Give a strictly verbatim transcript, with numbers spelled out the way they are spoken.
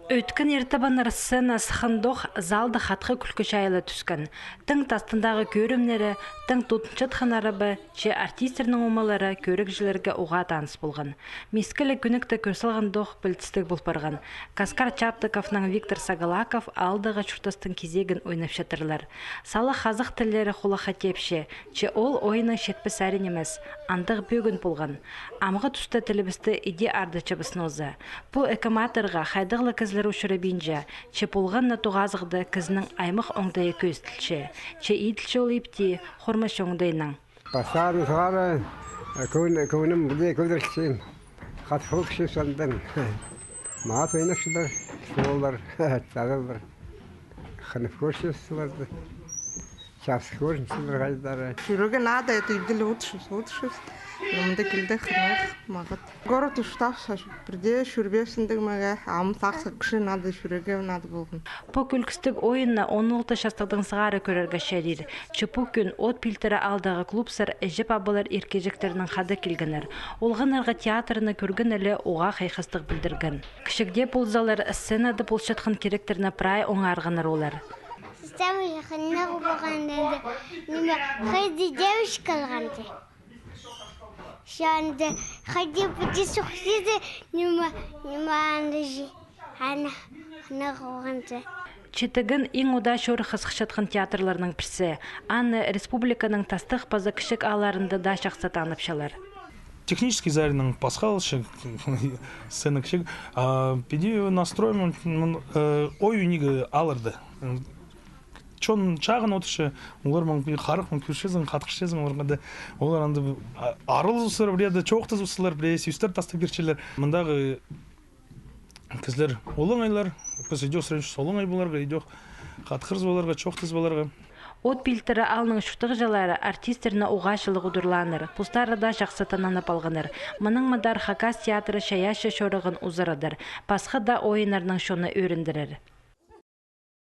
Ӧткін иртебаннар сцена сыххандох, залда хатхы кӱлкі чайыла тӱскен. Тың тастындағы кӧрімнері, тың тудынчатханнары ба, че артистернің омалары кӧрігҷілерге уғаа таныс полған. Мискілі кӱнікті кӧр салғандох пілдістіг пол парған. Каскар Чаптыковнаң Виктор Сагалаков аалдағы чуртастың кизегін ойнапчатырлар. Сала хазах тіллері хулахха тепче, че ол ойынның читпес сари нимес, андағ пӧгін полған. Амғы туста тілібісті иди ардытчабыс нооза. Пу ікі матырға хайдағ ла кізілер учурабинча, че полған на тоғазығда кізінің аймах оңдайы кӧзіділче, че иділче ол ипти хормач оңдайнаң. Пастарын сығара, кӧн-, кӧңнім піле кӧдірілчем. Хатхылчы сандан. Мағат ойнапчалар, столлар, тазалар. Хынып кӧрчебіс оларды. Чахсы кӧрінчелер хайдағ. Чӧрерге надо, это иділі утчабыс, утчабыс. Мында килді хынығ, мағат. Город устап, пірдее чӧрбеезің дее мағаа, ам сағысха кізі надо, чӧрерге надо полған. Пу кӱлкістіг ойынны он алты частығдаң сығара кӧрерге чарир. Че пу кӱн От пилтірі аалдағы клубсар іҷе-пабалар иркеҷектернең хада килгеннер. Олғаннарға театрны кӧрген іле уғаа хайхастығ пілдірген. Кічігде ползалар, сценада полчатхан киректерні прай оңарғаннар олар. Сцена хынығ полғанда, ниме, хайди девочка алғанда. Шанда хайди піди сухсиди, ниме, ниме анда же. Ана, ана хонғанда. Читіген иң удаа чорыхха сыхчатхан театрларның пірсі. Аны республиканың тастых паза кічіг аалларында даа чахсы таныпчалар. Технический саринаң пасха алча, сцена кічіг. А піди настрой, мын, мын, э, ой ӱнегі аларда. Чон чағын одырча, олар маң пір харах маң кӧрчезің, хатхырчазың оларға даа. Олар анда, а, арылызыбысарлар, пірее дее чоохтазыбысарлар, пірее сӧстер тастап пирчелер. Мындағы кізілер олаңайлар, піс идӧк сіренчебіс олаңай поларға, идӧк хатхырзып аларға, чоохтазып аларға. От пилтірі аалның чуртағҷылары артистерні уғаа чылығ удурлааннар, постары даа чахсы тананып алғаннар. Мының мындар хакас театры чайаачы чорығын узарадыр, пасха даа ойыннарнаң чонны ӧріндірер.